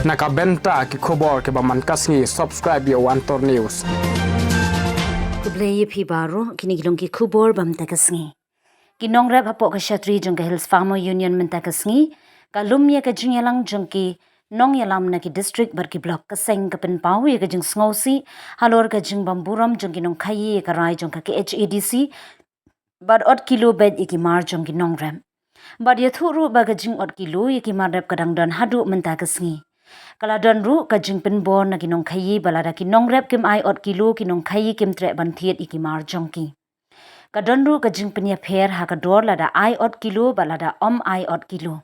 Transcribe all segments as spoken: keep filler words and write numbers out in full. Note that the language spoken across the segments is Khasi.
Na ka bynta ki khubor kiba man ka sngi, subscribe ïa u Antor News. Khublei ïa phi baroh, kine ki long ki khubor ba mynta ka sngi. Ki nongrep hapoh ka shatri jong ka Hills Farmer Union mynta ka sngi ka lum ïa ka jingïalang jong ki nongïalam na ki district bad ki block. Ka seng ka pynpaw ïa ka jingsngewsih halor ka jingbymburom jong ki nongkhaïi ïa ka rai jong ka K H A D C bad ot kilo beit ïa ki mar jong ki nongrep. Bad ïathuh ruh ba ka jingot kilo ïa ki mar rep ka dang don haduh mynta ka sngi. Ka la don ruh ka jingpynbor na ki nongkhaïi ba lada ki nongrep kim ai ot kilo, ki nongkhaïi kim treh ban thied ïa ki mar jong ki. Ka don ruh ka jingpynïapher ha ka dor lada ai ot kilo bad lada ym ai ot kilo.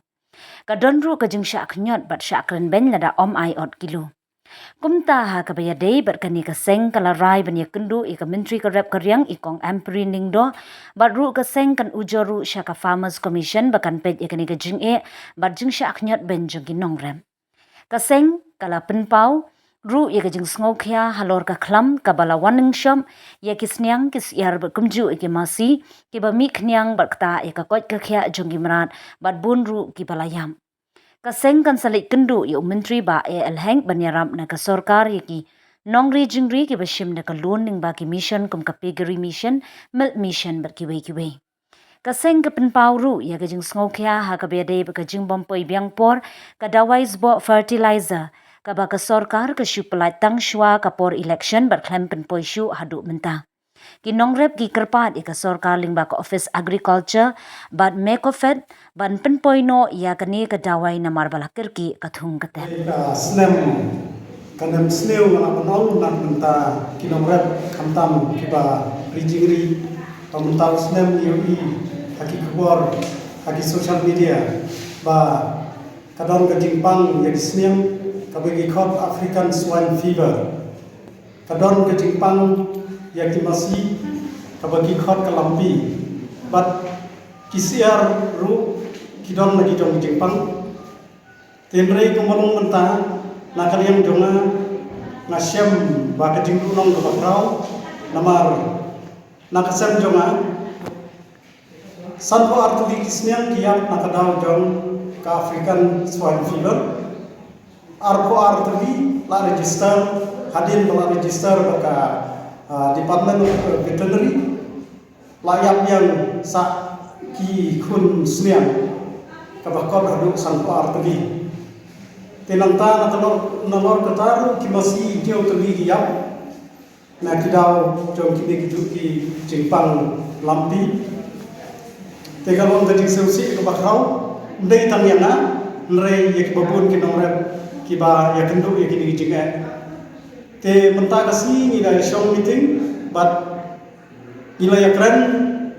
Ka don ruh ka jingshah khñiot bad shah kren beiñ lada ym ai ot kilo. Kumta ha kaba ïadei bad kane ka seng ka la rai ban ïakynduh ïa ka Myntri ka rep ka riang i Kong Ampareen Lyngdoh, bad ruh ka seng kan ujor ruh sha ka Farmers Commission ba kan peit ïa kane ka jingeh bad jingshah khñiot beiñ jong ki nongrep. Ka seng ka la pynpaw ruh ïa ka jingsngewkhia halor ka khlam kaba la wan nyngshop ïa ki sniang, ki syiar bad kumjuh ïa ki masi kiba mih khñiang bad ktah ïa ka koit ka khiah jong ki mrad bad bun ruh kiba la ïap. Ka seng kan sa leit kynduh ïa u Myntri Bah A L Hek ban ïarap na ka sorkar ïa ki nongri jingri kiba shim da ka loan lyngba ki mission kum ka Piggery Mission, Milk Mission bad kiwei kiwei. Ka seng ka pynpaw ruh ïa ka jingsngewkhia ha kaba ïadei bad ka jingbym poi biang por ka dawai sboh fertilizer kaba ka sorkar ka shu pyllait tang shuwa ka por election bad khlem pynpoi shuh haduh mynta. Ki nongrep ki kyrpad ïa ka sorkar lyngba ka Office Agriculture bad MECOFED ban pynpoi noh ïa kane ka dawai namar ba la kyrkieh ka thung ka tep. Ka snem ka nem sniew nga la ban ong na ka bynta ki nongrep, khamtam kiba ri jingri. Ka mynta u snem ngi ïohi ha ki khubor, ha ki social media, ba ka don ka jingpang ïa ki sniang kaba ki khot African Swine Fever. Ka don ka jingpang ïa ki masi kaba ki khot ka lampi. Bad ki syiar ruh ki don na ki jong ki jingpang. Te hynrei kumba long mynta, na ka liang jong nga, nga shem ba ka jingduhnong kaba khraw, namar na ka sem jong nga, sanphew ar tylli ki sniang ki ïap na ka daw jong ka African Swine Fever. Arphew ar tylli la register, hadien ba la register bad ka, ah, Department of Veterinary, la ïap biang sa ki khun sniang kaba kot haduh sanphew ar tylli. Te nangta na ka lor, na lor kata ruh ki masi hynñiew tylli ki ïap na ki daw jong kine ki ju-, ki jingpang lampi. Te ka long ka jingsngewsih kaba khraw, ym dei tang ïa nga, hynrei ïa kiba bun ki nongrep kiba ïakynduh ïa kine ki jingeh. Te mynta ka sngi ngi da shong meeting bad ngi la ïakren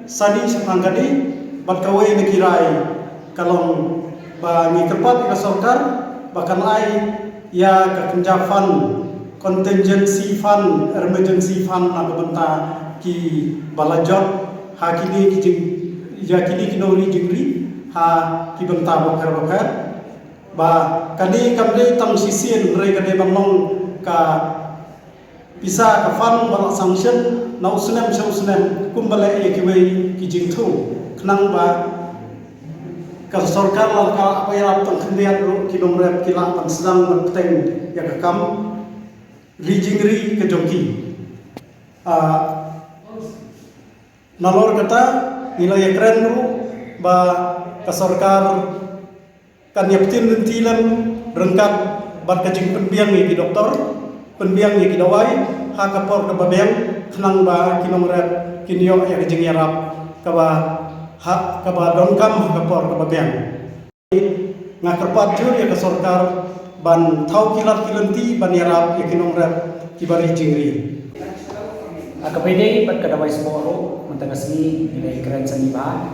sani shaphang kane, bad kawei na ki rai ka long ba ngi kyrpad ïa ka sorkar ba kan ai ïa ka kynja fund, contingency fund, emergency fund na ka bynta kiba la jot ha kine ki jing, ïa kine ki nongri jingri ha ki bynta bapher bapher. Ba kane kam dei tang shisien, hynrei ka dei ban long ka pisa, ka fund ba la sanction na u snem sha u snem kumba leh ïa kiwei ki jingthung, khnang ba ka sorkar la ka ap ïarap tang khyndiat ruh ki nongrep ki lah ban sdang ban bteng ïa ka kam ri jingri ka jong ki. Ah, nalor kata ngi la ïakren ruh ba ka sorkar kan ïa pyntin lynti lem ryngkat bad ka jingpynbiang ïa ki doktor, pynbiang ïa ki dawai ha ka por kaba biang, khnang ba ki nongrep kin ïoh ïa ka jingïarap kaba ha, kaba donkam ha ka por kaba biang. Nga kyrpad jur ïa ka sorkar ban thaw ki lad ki lynti ban ïarap ïa ki nongrep kiba ri jingri. Ha kaba ïadei bad ka dawai sboh ruh, mynta ka sngi ngi la ïakren sani bha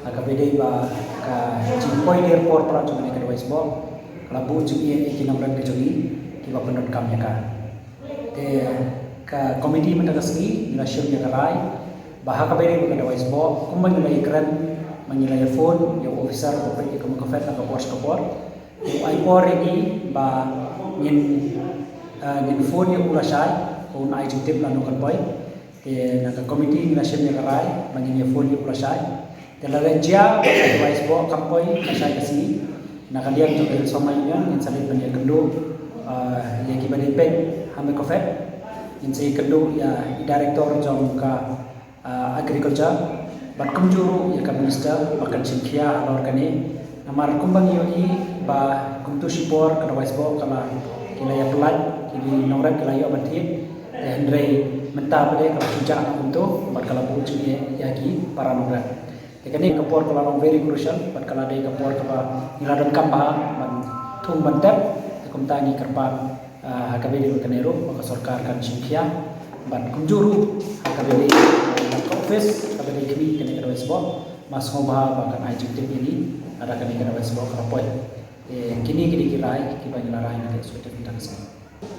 ha kaba ïadei bad ka jingpoi der por para jong kane ka dawai sboh, ka la buh jingïeit ïa ki nongrep ka jong ngi kiba pyndonkam ïa ka. Te ka komiti mynta ka sngi ngi la shim ïa ka rai ba ha kaba ïadei bad ka dawai sboh, kumba ngi la ïakren, ba ngi la ïa phone ïa u officer ba peit ïa ka MECOFED na ka por sha ka por. Te u ai por ïa ngi ba ngin, eh, ngin phone ïa u lashai, ba un ai jingtip lano kan poi. Te na ka komiti ngi la shim ïa ka rai ba ngin ïa phone ïa u lashai. Te lada jia ba ka dawai sboh kam poi lashai ka sngi, Na ka liang jong ka Hillsong Union ngin sa leit ban ïakynduh, ah, ïa kiba dei peit ha Mekofed. Ngin sa ïakynduh ïa i director jong ka, ah, agriculture bad kumjuh ruh ïa ka minister ba kan shim khia halor kane. Namar kumba ngi ïohi ba kumtu shipor ka dawai sboh ka la, ki la ïa pyllait, ki nongrep ki la ïoh ban thied. Te hynrei mynta pat de ka la shu jah kumtu bad ka la buh jingeh ïa ki para nongrep. Te kane ka por ka la long very crucial bad ka la dei ka por kaba ngi la donkam bha ban thung ban tep. Te kumta ngi kyrpad, ah, ha kaba ïadei bad kane ruh ba ka sorkar kan shim khia bad kumjuh ruh ha kaba ïadei, ah, bad ka office kaba dei khmih kane ka dawai sboh, ma sngewbha ba kan ai jingtip ïa ngi lada kane ka dawai sboh ka la poi. Te kine ki dei ki rai kiba ngi la rai na ka executive mynta ka sngi.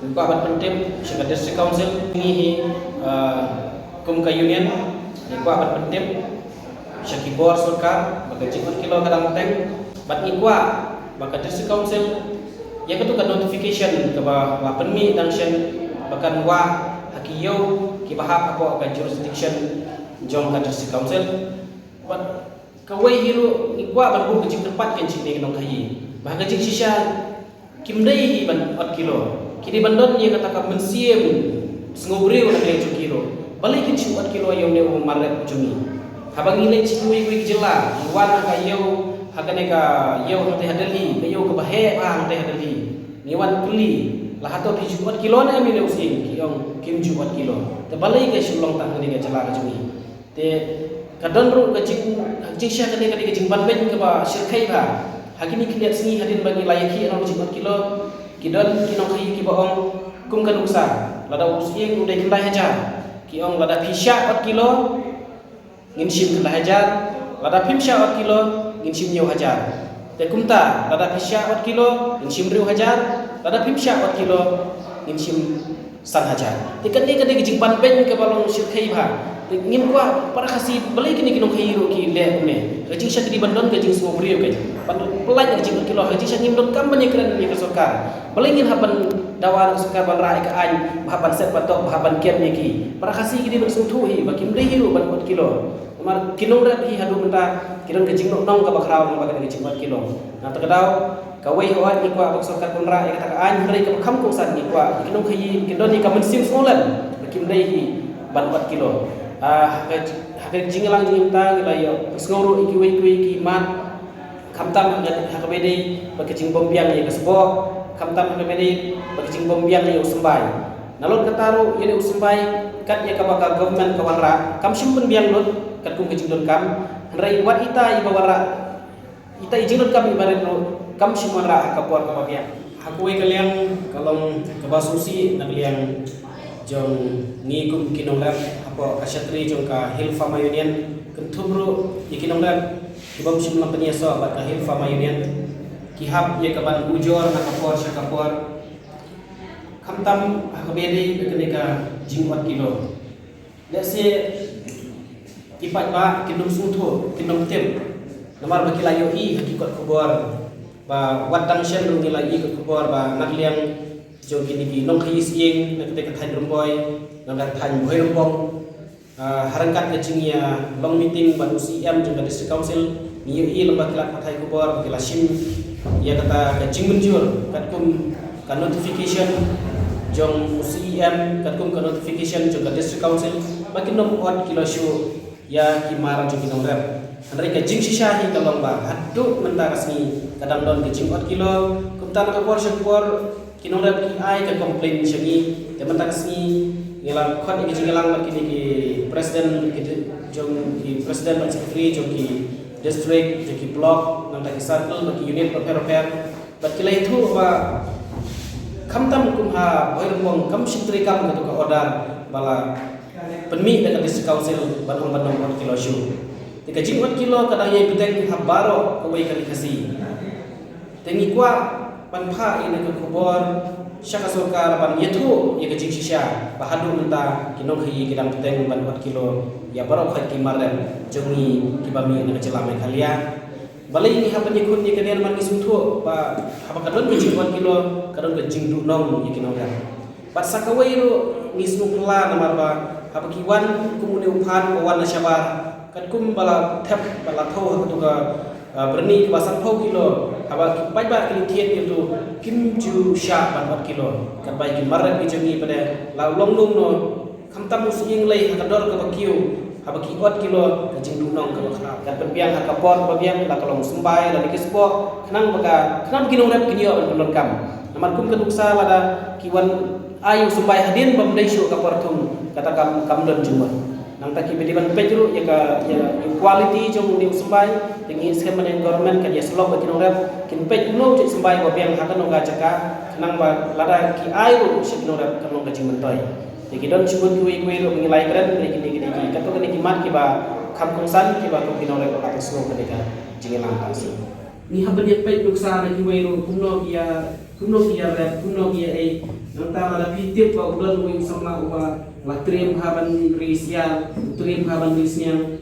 Ngi kwah ban pyntip sha ka District Council, ngi hi, ah, kum ka union, ngi kwah ban pyntip sha ki bor sorkar ba ka jingwad kilo ka dang teng, bad ngi kwah ba ka District Council ïa katu ka notification kaba la pynmih dang shen ba kan wah ha ki ïew kiba hap hapoh ka jurisdiction jong ka District Council. Bad kawei hi ruh ngi kwah ban buh ka jingkyrpad ka jingkynnoh ka hi ba ka jingshisha kim dei hi ban wad kilo. Ki dei ban don ïa kata ka mynsiem sngewbriew na ka liang jong ki ruh. Balei kin shu wad kilo ïa une u mar rep jong ngi? Haba ngi leit sha kiwei kiwei ki jylla, ngi wan ha ka ïew, ha kane ka ïew hangtei ha Delhi, ka ïew kaba heh bha hangtei ha Delhi. Ngi wan kylli, la hato phi ju wad kilo ne em ïa une u sying? Ki ong kim ju wad kilo. Te balei ka shu long tang kane ka jylla ka jong ngi? Te ka don ruh ka jing, ka jingshisha kane ka dei ka jingbanbeiñ kaba shyrkhei bha. Ha kine ki miet sngi hadien ba ngi la ïakhih ïa ka jingwad kilo, ki don ki nongkhaïi kiba ong kum ka nuksa, lada u sying u dei khyndai hajar, ki ong lada phi shah wad kilo ngin shim khyndai hajar, lada phim shah wad kilo ngin shim hynñiew hajar. Te kumta lada phi shah wad kilo ngin shim hynriew hajar, lada phim shah wad kilo ngin shim san hajar. Te kane ka dei ka jingbanbeiñ kaba long shyrkhei bha. Te ngim kwah para Khasi, balei kine ki nongkhaïi ruh ki leh kumne? Ka jingshisha ki dei ban don ka jingsngewbriew, ka ban pyllait ka jingwad kilo. Ka jingshisha ngim donkam ban ïakren ïa ka sorkar. Balei ngin hap ban dawa na ka sorkar ban rah ïa ka aiñ, ba hap ban set ban tok, ba hap ban kem ïa ki? Para Khasi ki dei ban sngewthuh hi ba kim dei hi ruh ban wad kilo. Namar ki nongrep hi haduh mynta ki don ka jingnoh nong kaba khraw lyngba kane ka jingwad kilo. Na kata ka daw, kawei, hooid, ngi kwah ba ka sorkar kan rah ïa kata ka aiñ, hynrei kaba kham kongsan ngi kwah ïa ki nongkhaïi kin don ïa ka mynsiem sngewlem ba kim dei hi ban wad kilo. Ah, ha ka, ha ka jingïalang jong ngi mynta ngi la ïohsngew ruh ïa kiwei kiwei ki mat, khamtam ha ka, ha kaba ïadei bad ka jingbym biang ïa ka sboh, khamtam ha kaba ïadei bad ka jingbym biang ïa u symbai. Nalor kata ruh ïa une u symbai, kat ïa kaba ka government ka wanrah, kam shym pynbiang lut katkum ka jingdonkam, hynrei wat ita iba wanrah, ita i jingdonkam iba rit ruh kam shym wanrah ha ka por kaba biang. Ha kawei ka liang ka long kaba sngewsih na ka liang jong ngi kum ki nongrep hapoh ka shatri jong ka Hill Farmer Union, kynthup ruh ïa ki nongrep kibym shym long pynïasoh bad ka Hill Farmer Union, ki hap ïa ka ban ujor na ka por sha ka por, khamtam ha kaba ïadei bad kane ka jingwad kilo. Lehse ki paidbah kin ym sngewthuh, kin ym tip, namar ba ki la ïohi ha ki kot khubor ba wat dang shen ruh ngi la ïohi kot khubor ba na ka liang jong kine ki nongkhaïi sying na kata ka thaiñ Ramboi, na ka thaiñ Bhoirymbong, ah, ha ryngkat ka jingïalong meeting bad u C E M jong ka District Council, ngi ïohi lyngba ki lad pathai khubor ba ki la shim ïa kata ka jingmynjur katkum ka notification jong u C E M, katkum ka notification jong ka District Council ba kin ym wad kilo shuh ïa ki mar jong ki nongrep. Hynrei ka jingshisha hi ka long ba haduh mynta ka sngi ka dang don ka jingwad kilo. Kumta na ka por sha ka por ki nongrep ki ai ka complain sha ngi. Te mynta ka sngi ngi la khot ïa ka jingïalang bad kine ki president, ki di-, jong ki president bad secretary jong ki district, jong ki block, nangta ki circle bad ki unit bapher bapher. Bad ki la ïathuh ba khamtam kum ha Bhoirymbong kam shym treikam katu ka order ba la pynmih da ka District Council ban ong ban ym wad kilo shuh. Te ka jingwad kilo ka dang ïai bteng ha baroh kawei ka ri Khasi. Te ngi kwah ban phah ïa kane ka khubor sha ka sorkar ban ïathuh ïa ka jingshisha ba haduh mynta ki nongkhaïi ki dang bteng ban wad kilo ïa baroh khoit ki mar rep jong ngi kiba mih na ka jylla Meghalaya. Balei ngi hap ban ïakhun ïa kane? Namar ngi sngewthuh ba haba ka don ka jingwad kilo ka don ka jingduhnong ïa ki nongrep. Bad sa kawei ruh ngi sngewphylla namar ba haba ki wan kum une u phad ba wan na shabar, katkum ba la thep ba la thew ha katu ka, ah, byrni kaba sanphew kilo, Haba ki paidbah ki la thied ïa uto, kim ju shah ban ot kilo. Katba ki mar rep ki jong ngi pat de la long lum noh, khamtam u sying lei ha ka dor kaba kiew, haba ki ot kilo, ka jingduhnong kaba khraw. Kan pynbiang ha ka por kaba biang, la ka long symbai, la ki spok, khnang ba ka, khnang ba ki nongrep kin ïoh ban pyndonkam. Namar kum ka nuksa lada ki wan ai u symbai hadien bym dei shuh ka por thung, kata kam, kam don jingmut. Nangta kiba dei ban peit ruh ïa ka, ïa, ïa quality jong une u symbai, te ngi skhem ba ïa government kan ïa sylloh ba ki nongrep kin peit uno u symbai ba biang ha kano ka jaka, khnang ba lada ki ai ruh sha ki nongrep kan long ka jingmyntoi. Te ki don shibun kiwei kiwei ruh ba ngi la ïakren, kine, kine, kine ki, kato kine ki mat kiba kham kongsan kiba kum ki nongrep la ka sngew kane ka jingïalang ka sngew. Ngi hap ban ïa peit nuksa na kiwei ruh kumno ki ïa, kumno ki ïa rep, kumno ki ïa ei. Nangta lada phi tip ba u don uwei u samla uba la triem ha ban ri syiar, u triem ha ban ri sniang.